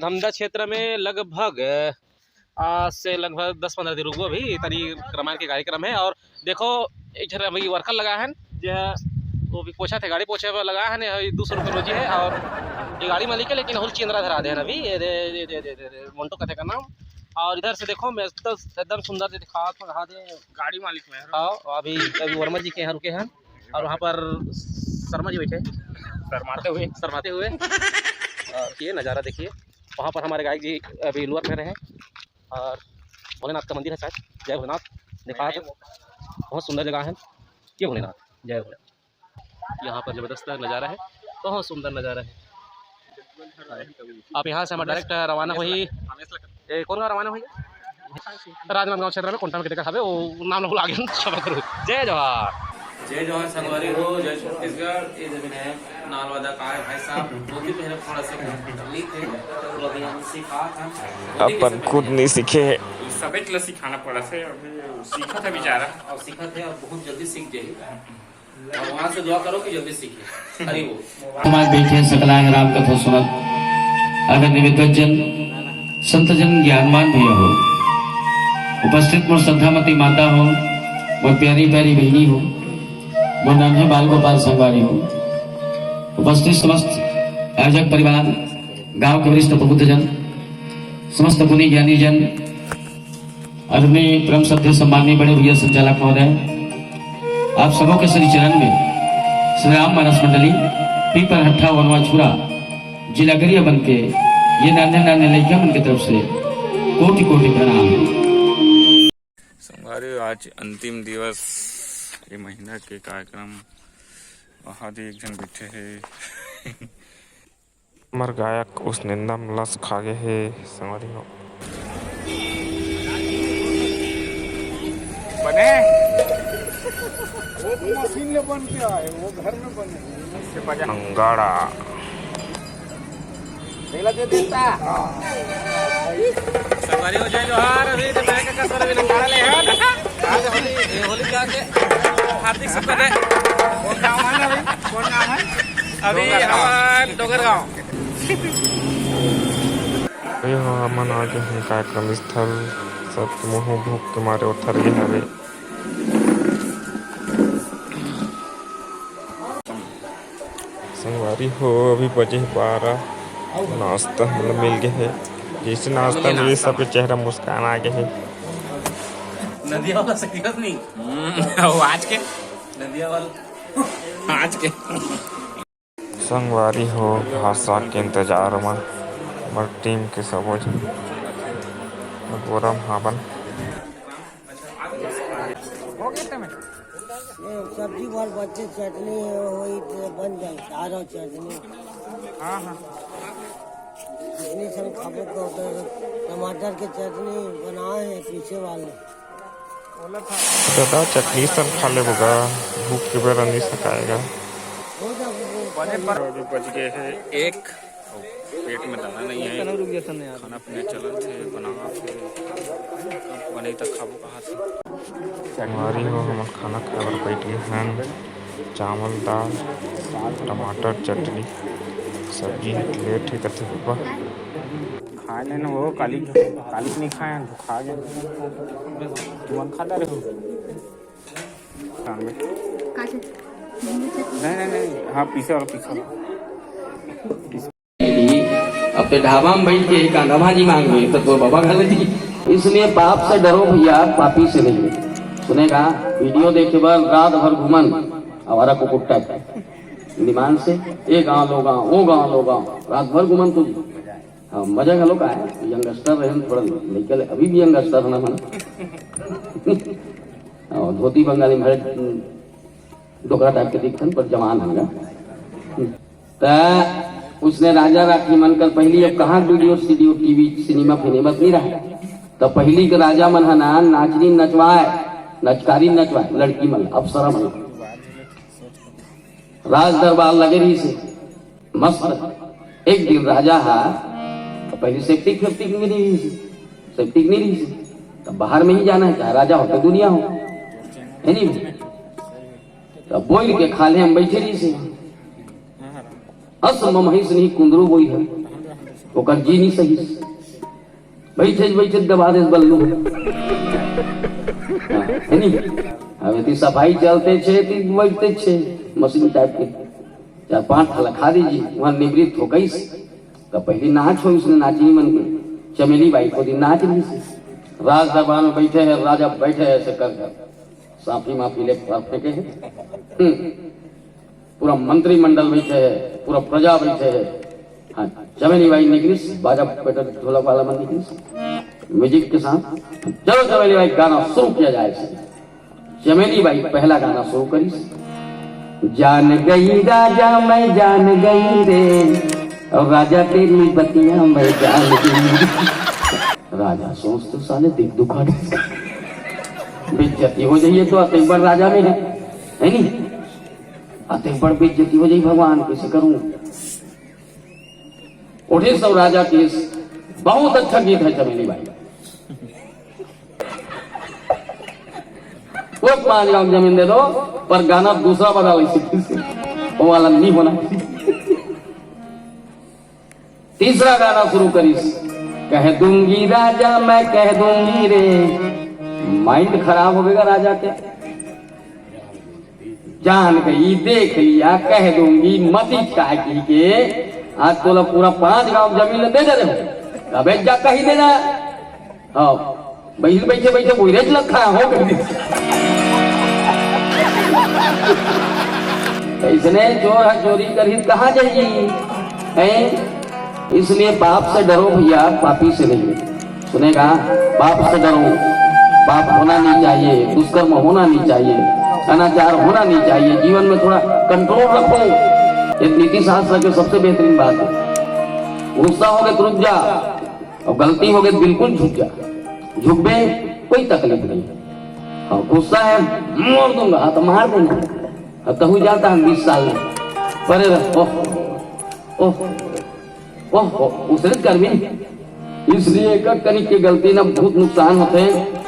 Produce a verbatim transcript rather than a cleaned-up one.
नालंदा क्षेत्र में लगभग, आज से लगभग दस पंद्रह दिन रुकबो, अभी तनी रामायण के कार्यक्रम है। और देखो, एक झन अभी वर्कर लगा है, जे वो भी पोछा थे, गाड़ी पोछे बर लगा है, ये दो सौ रुपये रोजी है। और ये गाड़ी मालिक है, लेकिन हुल चेंदरा धरा दे है अभी, ये दे, दे, दे, दे, दे, दे, मोन्टू कथे का नाम। और इधर से देखो, मैं तो एकदम सुंदर से दिखा, दिखा दे। गाड़ी मालिक में है। हाँ, अभी, अभी वर्मा जी के यहाँ रुके हैं। और वहाँ पर शर्मा जी बैठे हैं। शर्माते हुए। शर्माते हुए। और ये नज़ारा देखिए, वहाँ पर हमारे गायक जी अभी लोअर पहने हैं। और भोलेनाथ का मंदिर है शायद, जय भोलेनाथ। देखा तो बहुत सुंदर जगह है। ये भोलेनाथ, जय भोलेनाथ। यहाँ पर जबरदस्त नज़ारा है, बहुत सुंदर नज़ारा है। आप यहाँ से हमारे डायरेक्ट रवाना हुई, ए, कौन गाँव रवाना हुई? राजनांदगांव क्षेत्र में कोंटा में कितने का हवे, वो नाम लोग आगे क्षमा करो। जय जोहार। जय जोहार संगवारी हो, जय छत्तीसगढ़। ये जमीन है नालवादा का है भाई साहब, दो दिन पहले थोड़ा सा तकलीफ है, तो अभी हम सीखा था। अपन खुद नहीं सीखे है। सबे ला सिखाना पड़ा से, अभी सीखा था बेचारा। और सीखा थे, और बहुत जल्दी सीख जाए। भगवान से दुआ करो कि जल्दी सीखे। हरि बोल। समाज बैठे सकलांग राम कथा सुनत, अगर निमित्त जन, संत जन, ज्ञानवान भैया हो, उपस्थित मोर श्रद्धामती माता हो, मोर प्यारी प्यारी बहनी हो, मोर नन्हे बाल गोपाल संगवारी हो, उपस्थित समस्त आयोजक परिवार, गांव के वरिष्ठ प्रबुद्ध जन, समस्त गुणी ज्ञानी जन, आदरणीय परम श्रद्धेय सम्माननीय बड़े भैया संचालक महोदय, आप सबों के श्री चरण में श्री राम मानस मंडली पीपर हट्ठा वनवा छुरा जिला गरियाबंद के ये नान्हे नान्हे लइका मन के तरफ से कोटि कोटि प्रणाम। संगवारी, आज अंतिम दिवस ये महीना के कार्यक्रम, वहाँ दे एक झन बैठे हे। हमर गायक उसने दम लस खा गे हे, संगवारी हो। बने? वो तो मशीन ले बन के आए, वो घर में बने। अंगाड़ा। तेला दे देता। संगवारी हो, जय जोहार। अभी तो मैं का कसर भी लंगाड़ा ले है। आज होली, ये होली के आके हार्दिक शुभकामनाएं। कौन गाँव है ना भाई? कौन गाँव है? अभी डोंगरगांव। हमार डोंगरगांव। अभी हमन आ गे हन कार्यक्रम स्थल, सब मुंह भूख के मारे ओथर गे हवे। संगवारी हो, अभी बजे हे बारह, नाश्ता हमला मिल गे हे। जैसे नाश्ता मिले, सबके चेहरा मुस्कान आ गे हे। नदिया वाला सकियत नहीं। हम्म, वो आज के। नदिया वाला। आज के। संगवारी हो, भाषा के इंतजार म हमर टीम के सबो झन बोरा म हावन। ये सब्जी भर बचे, चटनी होई तो बन जाए, चारों चटनी। हाँ, हाँ। चटनी सब खाबो तो, तो टमाटर के चटनी बनाए हैं पीछे वाले। दादा, चटनी सन खा लेबो गा, भूख के बेरा नहीं सकाएगा। अभी बज गए हैं एक, पेट में दाना नहीं है, खाना पीना चलत है, बना फिर बने तक खाबो कहा थे। संगवारी हो, हमन खाना खाए बर बैठ गए हैं। चावल, दाल, टमाटर, चटनी, सब्जी। लेट हे कथे पापा। खाए लेन हो, काली, काली नहीं खाए हैं, खा गए। तुमन खाता रहे हो? नहीं, नहीं, नहीं, हाँ, पीछे वाला, पीछे वाला। अपने ढाबा में बैठ के कांदा भाजी मांग रहे तो, तो बाबा खा लेती। इसलिए पाप से डरो भैया, पापी से नहीं। सुनेगा, वीडियो देखे बर रात भर घूमन, आवारा कुकुर टाइप। निमान से, ए गांव लो गांव, ओ गांव लो गांव, रात भर घूमन तुझ। हाँ, मजा घलो का है, यंगस्टर रहे थोड़ा, लेकिन अभी भी यंगस्टर ना मन। और धोती बंगाली में डोकरा टाइप के दिखथन, पर जवान हन गा। त उसने राजा राखी मन कर पहली, अब कहाँ वीडियो, सीडियो, टीवी, सिनेमा, फिनेमा नहीं रहा। त पहली के राजा मन ह ना नाचनी नचवाए, नचकारी नचवाए, लड़की मन, अप्सरा मन। राज दरबार लगे रहिस हे, मस्त। एक दिन राजा हा, त पहली सेप्टिक फेप्टिक नहीं रहिस हे, सेप्टिक नहीं रहिस हे, त बाहर में ही जाना है, चाहे राजा हो, चाहे दुनिया हो, है नहीं? त बोइर के खाल्हे में बैठे रहिस हे। अस ममहिस नहीं कुंदरू बोई है। ओकर जी नहीं सही। बैठे बैठे दबा दे बल्लू। हाँ, है नहीं? अब यदि सफाई चलते छे, तो बैठते छे, मशीन टाइप के। चार पांच थला खा दीजिए, वहां निवृत्त हो गई। तो पहले नाच हो, उसने नाचिनी मन के। चमेली बाई को दिन नाच रही थी। राज दरबार में बैठे हैं, राजा बैठे हैं ऐसे कर कर। साफी माफी ले फेंके हैं। हम्म। पूरा मंत्रिमंडल बैठे है, पूरा प्रजा बैठे है। हाँ, चमेली बाई निकलिस, बाजा पेटर ढोलक वाला मन निकलिस, म्यूजिक के साथ। चलो चमेली बाई, गाना शुरू किया जाए। चमेली बाई पहला गाना शुरू करिस। जान गई राजा मैं जान गई रे, और राजा तेरी बतियां मैं जान गई। राजा सोच तो साले दिख दुखा बेइज्जती हो जाइए तो अतई बड़ राजा में है, है नहीं? अतई बड़ बेइज्जती हो जाई भगवान, कैसे करूं? उठे सब राजा की। बहुत अच्छा गीत है चमेली बाई। वो पांच गांव जमीन दे दो, पर गाना दूसरा बना ली, वो वाला नहीं होना। तीसरा गाना शुरू करिस, कह दूंगी राजा मैं कह दूंगी रे। माइंड खराब हो गया राजा के। जान गई, देख लिया, कह दूंगी, मती काय की के। आज तोला पूरा पांच गांव जमीन दे दे रहे हो, अबे जा कही देना। हाँ, बैठे बैठे बैठे वही रेट लग खड़ा हो गई। इसने चोर है, चोरी करी कहाँ जाएगी? हैं? इसलिए पाप से डरो भैया, पापी से नहीं। सुनेगा, पाप से डरो, पाप होना नहीं चाहिए, दुष्कर्म होना नहीं चाहिए, अनाचार होना नहीं चाहिए। जीवन में थोड़ा कंट्रोल रखो, ये नीति शास्त्र के सबसे बेहतरीन बात है। गुस्सा हो गया तो रुक जा, और गलती हो गई तो बिल्कुल झुक जा। झुकबे, कोई तकलीफ नहीं। और गुस्सा है, मार दूंगा, हाँ तो मार देना। और तहु जाता है बीस साल में, परे रह। ओह, ओह, ओह, उसने कर भी। इसलिए एक कनिक के गलती ना बहुत नुकसान होते हैं।